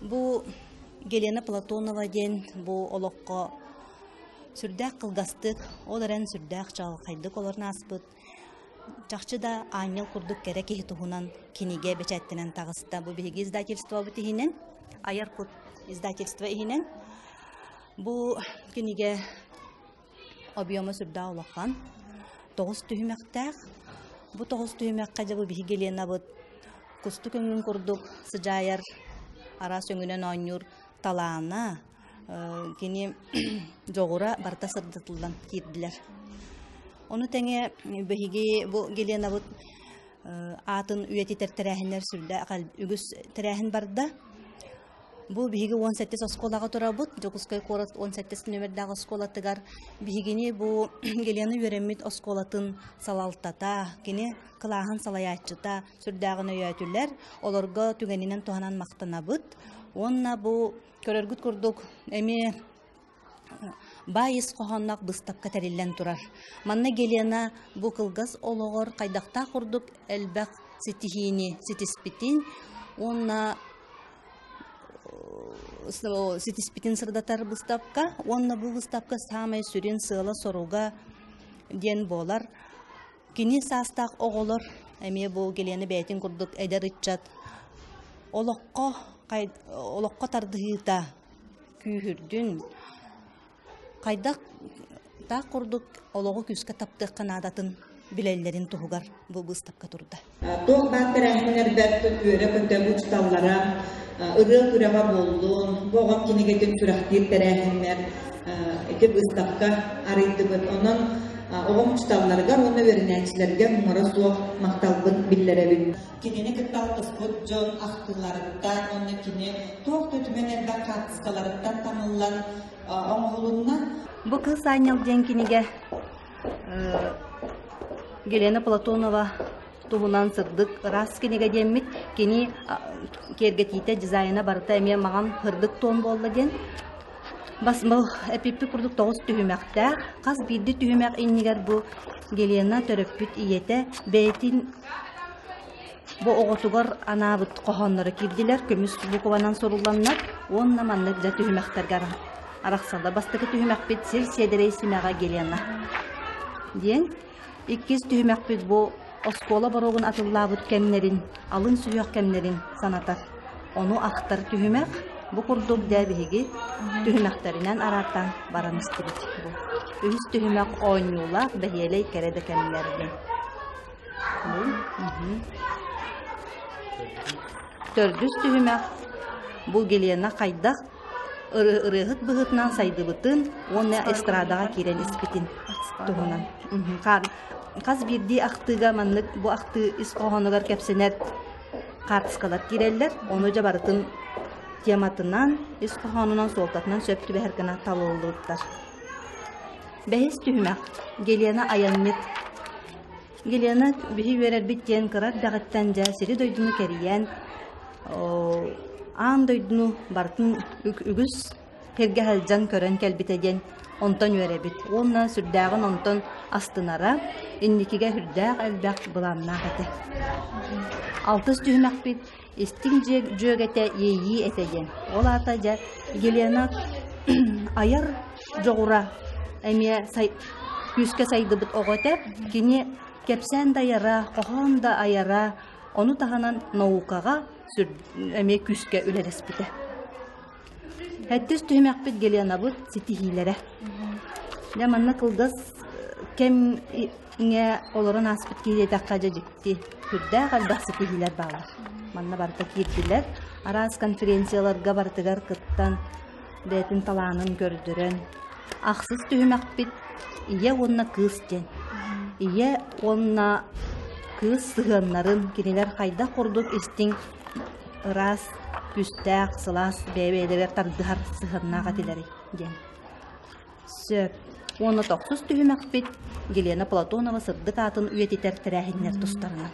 Бу Гелена Платонова диэн бу олоххо сүрдээх кылгастык, ол эрэн сүрдээх чаҕылхайдык олорон ааспыт, чахчы да аанньал курдук кэрэ киһи туһунан кинигэ бэчээттэнэн таҕыста. Бу биһиги издательствобыт иһинэн, Айар кут издательство иһинэн. Бу кинигэ объема сүрдээх улахан, 9 түһүмэхтээх. Бу 9 түһүмэххэ дьэ бу биһиги Ленабыт кустук өҥүн курдук сыдьаайар, араас өҥүнэн оонньуур талаана, кини дьоҕура барыта сырдатыллан киирдилэр. Ону тэҥэ биһиги бу Геленабыт аатын үйэтитэр тэрээһиннэр сүрдээх үгүс тэрээһин барда. Бу биһиги 17 оскуолаҕа турабыт. Дьокуускай куорат 17 нүөмэрдээх оскуолатыгар биһигини бу Гелена үөрэммит оскуолатын салалтата, кини кылааһын салайааччыта сүрдээҕин өйөөтүлэр. Олорго түгэнинэн туһанан махтанабыт. Уонна бу көрөргүт курдук эмиэ баай ис хоһоонноох быыстапка тэриллэн турар. Манна Гелена бу кылгас олоҕор хайдахтаах курдук элбэх ситиһиини ситиспитин уонна ситиспитин сырдатар быыстапка уонна бу быыстапка саамай сүрүн сыала-соруга диэн буолар. Кини саастаах оҕолор эмиэ бу Гелена бэйэтин курдук эдэр ыччат олоххо олоххо тардыһыыта күүһүрдүн, хайдах таах курдук олоҕу күүскэ таптыахха наадатын билэллэрин туһугар бу быыстапка турда. Туох баар тэрээһиннэрбэр үөрэ-көтө учууталлара ырыа күрэҕэ буоллун, бу оҕом кинигэтин сүрэхтиир тэрээһиннэр ити быыстапка арыйдыбыт. Онон оҕом учууталларыгар уонна үөрэнээччилэргэ муҥура суох махталбын биллэрэбин. Кинини кытта алтыспыт дьон ахтыыларыттан уонна кини туох да үтүмэн элбэх хаартыскаларыттан таҥыллан оҥоһулунна. Бу Кыыс Аанньал диэн кинигэ Гелена Платонова туһунан сырдык ыраас кинигэ диэммит кини киэргэтиитэ дизайна барыта эмиэ маҕан сырдык тон буолла диэн бас бу эпиппит курдук 9 түһүмэхтээх хас биирдии түһүмэх иннигэр бу Гелена төрөппүт ийэтэ бэйэтин бу оҕотугар анаабыт хоһоонноро киирдилэр көмүс букванан сурулланнар уонна маннык дьэ түһүмэхтэргэ арахсаллар бастакы түһүмэхпит сир сиэдэрэй симэҕэ Гелена диэн иккис түһүмэхпит бу оскуола боруогун атыллаабыт кэмнэрин алын сүһүөх кэмнэрин санатар ону ахтар түһүмэх бу курдук дэ биһиги түһүмэхтэринэн араартаан баран истибит бу үһүс түһүмэх оонньуулаах бэһиэлэй кэрэ да кэмнэр диэн Төрдүс түһүмэх бу Гелена хайдах ырыаһыт быһыытынан сайдыбытын уонна эстрадаҕа киирэн испитин туһунан. Хас биирдии ахтыыга маннык бу ахтыы ис хоһоонугар кэпсэнэр хаартыскалар киирэллэр. Ону дьэ барытын тематынан, ис хоһоонунан, суолтатынан сөп түбэһэр гына талыллыбыттар. Бэһис түһүмэх Гелена айанньыт Елена биһи үөрэрбит диэн кыра эрдэҕиттэн дьэ сири-дойдуну кэрийэн, аан дойдуну барытын үгүс сиргэ сылдьан көрөн кэлбитэ диэн онтон үөрэбит. Уонна сүрдээҕин онтон астынара, инникигэ сүрдээх элбэх былааннаах этэ. Алтыс түһүмэхпит истиҥ дьүөгэтэ иэйии этэ диэн. Ол аата дьэ Елена айар дьоҕура эмиэ күүскэ сайдыбыт оҕо этэ. Кини кэпсээн да айара, хоһоон да айара, ону таһынан наукаҕа эмиэ күүскэ үлэлэспитэ. Сэттис түһүмэхпит Геленабыт ситиһиилэрэ. Дьэ манна кылгас кэмҥэ олорон ааспыт киһи диэтэххэ дьэ дьикти сүрдээх элбэх ситиһиилэр бааллар. Манна барыта киирдилэр. Араас конференцияларга барытыгар кыттан бэйэтин талаанын көрдөрөн ахсыс түһүмэхпит ийэ уонна кыыс диэн. Ийэ уонна кыыс сыһыаннарын кинилэр хайдах курдук истиҥ ыраас, күүстээх, сылаас бэйэ-бэйэлэригэр тардыһар сыһыаннаах этилэрий диэн. Сөп. Уонна тохсус түһүмэхпит Елена Платонова сырдык аатын үйэтитэр тэрээһиннэр тустарынан.